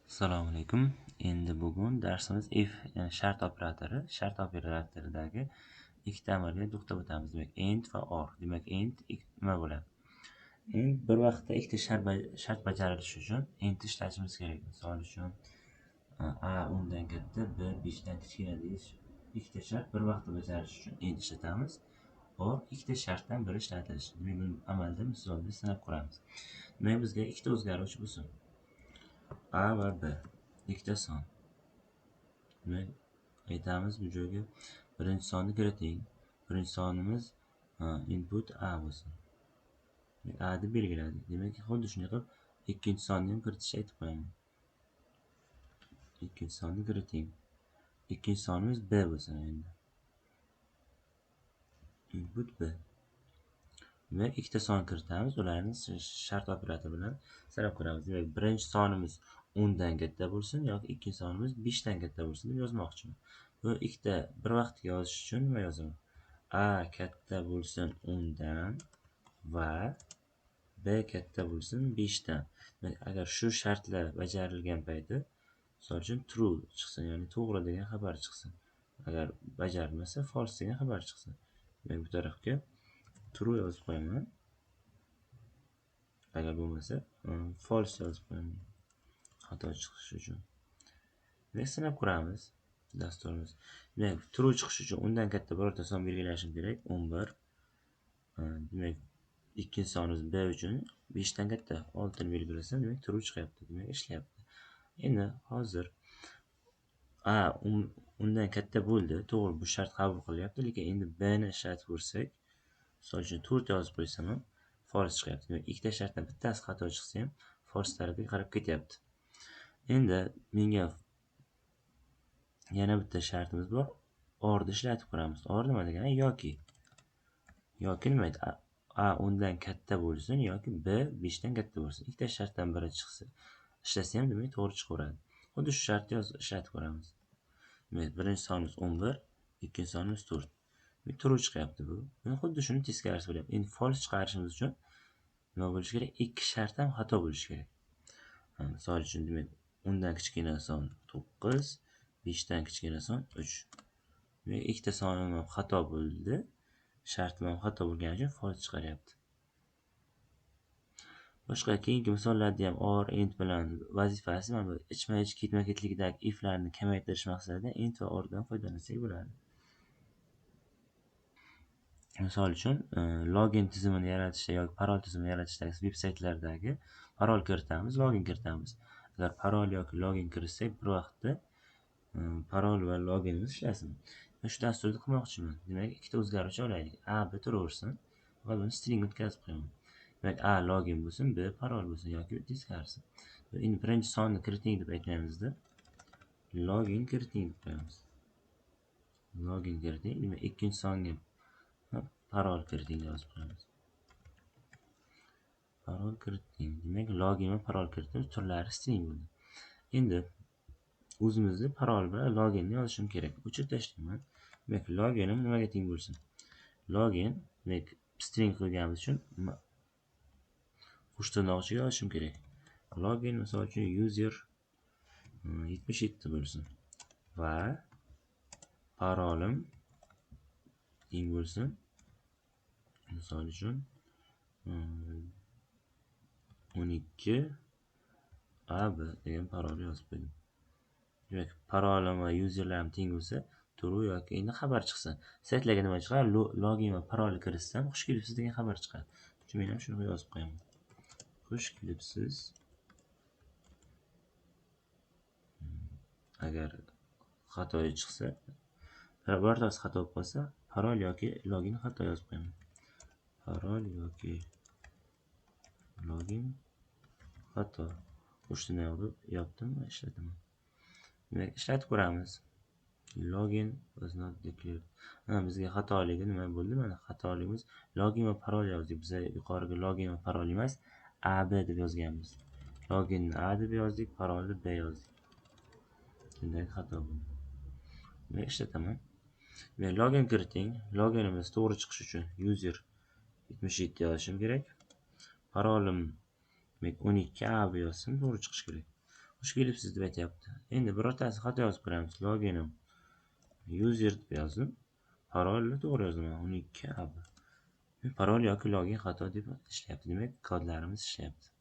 Assalomu alaykum. Endi bugun darsimiz if, ya'ni shart operatori, shart operatoridagi ikkita amalga to'xtab o'tamiz. Demak, and va or. Demak, and nima bo'ladi? And bir vaqtda ikkita shart bajarilishi uchun and ishlatishimiz kerak. Misol uchun, a 10 dan katta, b 5 dan kichkina deyish ikkita shart bir vaqtda bajarilishi uchun and ishlatamiz. Or ikkita shartdan biri ishlatilishi. Demak, buni amalda misolda sinab ko'ramiz. Demak, bizga ikkita o'zgaruvchi bo'lsin. A va B ikkita son. Demak, aytamiz bu joyga birinchi sonni kiriting. Birinchi sonimiz input A bo'lsin. Demak, A deb belgiladik. Demak, xuddi shunday qilib ikkinchi sonni ham kiritishni aytib qo'yaman. Ikkinchi sonni kiriting. Ikkinchi sonimiz B bo'lsin endi. Input B. Demak, ikkita son kiritamiz, ularni shart operatori bilan sanab ko'ramiz. Demak, birinchi sonimiz 10 dan katta bo'lsin yoki ikkinchi sonimiz 5 dan katta bo'lsin deb yozmoqchiman. Bu ikkita bir vaqtga yozish uchun nima yozaman? A katta bo'lsin 10 dan va B katta bo'lsin 5 dan. Demak, agar shu shartlar bajarilgan payti, misol uchun true chiqsin, ya'ni to'g'ri degan xabar chiqsin. Agar bajarilmasa false degan xabar chiqsin. Demak, bu tarafga true yozib qo'yaman. Agar bo'lmasa, false yozib qo'yaman. Xato chiqishi uchun. Demak, sinab ko'ramiz dasturimiz. Demak, true chiqishi uchun 10 dan katta birorta son belgilashim kerak. 11. Demak, ikkinchi sonimiz B uchun 5 dan katta 6 ni belgilasam, demak true chiqyapti. Demak, ishlayapti. Endi hozir A 10 dan katta bo'ldi. To'g'ri, bu shart qabul qilyapti, lekin endi B ni ishlatib ko'rsak, misol uchun 4 yozib qo'ysam ham false chiqyapti. Demak, ikkita shartdan bittasi xato chiqsa ham false tarafiga qarab ketyapti. Endi menga yana bitta shartimiz bor. Orni ishlatib ko'ramiz. Or nima degani? Yoki. Yoki nima edi? A 10 dan katta bo'lsin yoki B 5 dan katta bo'lsin. Ikkita shartdan biri chiqsa, ishlasa ham demak to'g'ri chiqaveradi. Xuddi shu shartni ishlatib ko'ramiz. Demak, birinchi sonimiz 11, ikkinchi sonimiz 4. Demak, true chiqyapti bu. Buni xuddi shuni teskarisi bo'lyapti. Endi false chiqarishimiz uchun nima bo'lishi kerak? Ikki shart ham xato bo'lishi kerak. Misol uchun, demak, 10 dan kichkina son 9, 5 dan kichkina son 3. Demak, ikkita sonim ham xato bo'ldi. Shartim ham xato bo'lgani uchun false chiqaryapti. Boshqa keyingi misollarda ham or, and bilan vazifasi mana bu ichma-ich ketma-ketlikdagi iflarni kamaytirish maqsadida and va ordan foydalansak bo'ladi. Misol uchun, login tizimini yaratishda yoki parol tizimini yaratishdagi veb saytlardagi parol kiritamiz, login kiritamiz. Agar parol yoki login kiritsak, bir vaqtda parol va loginimiz ishlasin. Men shu dasturni qilmoqchiman. Demak, ikkita o'zgaruvchi olaylik. A, B turaversin va buni string o'tkazib qo'yaman. Demak, A login bo'lsin, B parol bo'lsin yoki teskarisi. Endi birinchi sonni kiriting deb aytmaymizda, login kiriting deb qo'yamiz. Login kiriting, demak, ikkinchi songa parol kiriting deb yozib qo'yamiz. Parol kiriting. Demak, login va parol kiritamiz, turlari string bo'ldi. Endi o'zimizni parol bilan loginni yozishim kerak. O'chirib tashlayman. Demak, loginim nimaga teng bo'lsin? Login, demak, string qo'yganimiz uchun qo'sh tirnoq ichiga yozishim kerak. Login misol uchun user 77 bo'lsin va parolim teng bo'lsin. Misol uchun 12 AB degan parolni yozib qo'ydim. Demak, parolim va userlarim teng bo'lsa, true yoki endi xabar chiqsin. Saytlarga nima chiqadi? Login va parolni kiritsam, xush kelibsiz degan xabar chiqadi. Shuning uchun men ham shuni yozib qo'yaman. Xush kelibsiz. Agar xato chiqsa, birortasi xato bo'lib qolsa, parol yoki login xato yozib qo'yaman. Parol yoki login xato. Qo'shtirnoq yopdim va ishlataman. Demak, ishlatib ko'ramiz. Login was not declared. Ha, bizga xatoligi nima bo'ldi? Mana xatoligimiz login va parol yozdik. Biz yuqoriga login va parol emas, AB deb yozganmiz. Loginni A deb yozdik, parolni B yozdik. Shunday xato bo'ldi. Demak, ishlataman. Demak, login kiriting. Loginimiz to'g'ri chiqishi uchun user 77 yozishim kerak. Parolim demak 12 AB yozsam to'g'ri chiqishi kerak. Xush kelibsiz deb aytyapti. Endi birortasi xato yozib ko'ramiz. Loginim user deb yozdim. Parolni to'g'ri yozdim. 12 AB. Parol yoki login xato deb ishlayapti. Demak, kodlarimiz ishlayapti.